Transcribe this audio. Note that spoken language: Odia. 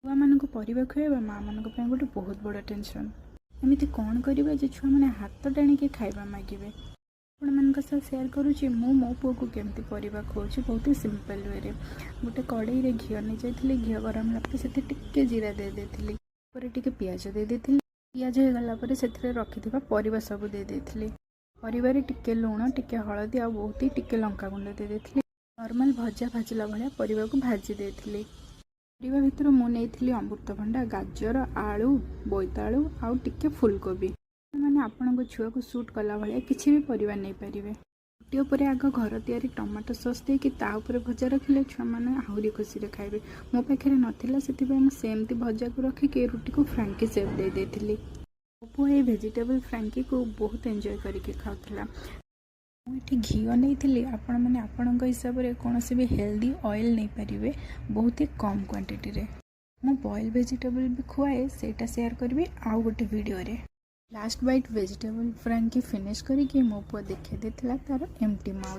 ଛୁଆମାନଙ୍କୁ ପରିବା ଖୁଆଇବା ମାଆମାନଙ୍କ ପାଇଁ ଗୋଟେ ବହୁତ ବଡ଼ ଟେନସନ୍। ଏମିତି କ'ଣ କରିବା ଯେ ଛୁଆମାନେ ହାତ ଟାଣିକି ଖାଇବା ମାଗିବେ? ଆପଣମାନଙ୍କ ସହ ସେୟାର କରୁଛି ମୁଁ ମୋ ପୁଅକୁ କେମିତି ପରିବା ଖୁଆଉଛି, ବହୁତ ହି ସିମ୍ପଲ୍ ୱେରେ। ଗୋଟେ କଡ଼େଇରେ ଘିଅ ନେଇଯାଇଥିଲି। ଘିଅ ଗରମ ହେଲା ପରେ ସେଥିରେ ଟିକେ ଜିରା ଦେଇ ଦେଇଥିଲି। ପରେ ଟିକେ ପିଆଜ ଦେଇ ଦେଇଥିଲି। ପିଆଜ ହେଇଗଲା ପରେ ସେଥିରେ ରଖିଥିବା ପରିବା ସବୁ ଦେଇ ଦେଇଥିଲି। ପରିବାରେ ଟିକେ ଲୁଣ, ଟିକେ ହଳଦୀ ଆଉ ବହୁତ ହି ଟିକେ ଲଙ୍କାଗୁଣ୍ଡ ଦେଇ ଦେଇଥିଲି। ନର୍ମାଲ ଭଜା ଭାଜିଲା ଭଳିଆ ପରିବାକୁ ଭାଜି ଦେଇଥିଲି। ପରିବା ଭିତରୁ ମୁଁ ନେଇଥିଲି ଅମୃତଭଣ୍ଡା, ଗାଜର, ଆଳୁ, ବୋଇତାଳୁ ଆଉ ଟିକେ ଫୁଲକୋବି। ମାନେ ଆପଣଙ୍କ ଛୁଆକୁ ସୁଟ୍ କଲା ଭଳିଆ କିଛି ବି ପରିବା ନେଇପାରିବେ। ରୁଟି ଉପରେ ଆଗ ଘର ତିଆରି ଟମାଟୋ ସସ୍ ଦେଇକି ତା ଉପରେ ଭଜା ରଖିଲେ ଛୁଆମାନେ ଆହୁରି ଖୁସିରେ ଖାଇବେ। ମୋ ପାଖରେ ନଥିଲା, ସେଥିପାଇଁ ମୁଁ ସେମିତି ଭଜାକୁ ରଖିକି ରୁଟିକୁ ଫ୍ରାଙ୍କି ସେପ୍ ଦେଇ ଦେଇଥିଲି। ମୋ ପୁଅ ଏଇ ଭେଜିଟେବଲ୍ ଫ୍ରାଙ୍କିକୁ ବହୁତ ଏନ୍ଜୟ କରିକି ଖାଉଥିଲା। ମୁଁ ଏଠି ଘିଅ ନେଇଥିଲି। ଆପଣମାନେ ଆପଣଙ୍କ ହିସାବରେ କୌଣସି ବି ହେଲ୍ଦି ଅଏଲ୍ ନେଇପାରିବେ, ବହୁତ ହି କମ୍ କ୍ୱାଣ୍ଟିଟିରେ। ମୁଁ ବଏଲ୍ ଭେଜିଟେବଲ୍ ବି ଖୁଆଏ, ସେଇଟା ସେୟାର କରିବି ଆଉ ଗୋଟେ ଭିଡ଼ିଓରେ। Last bite vegetable frankie finish କରିକି ମୋ ପୁଅ ଦେଖାଇ ଦେଇଥିଲା ତାର ଏମ୍ଟି ମାଉଥ୍।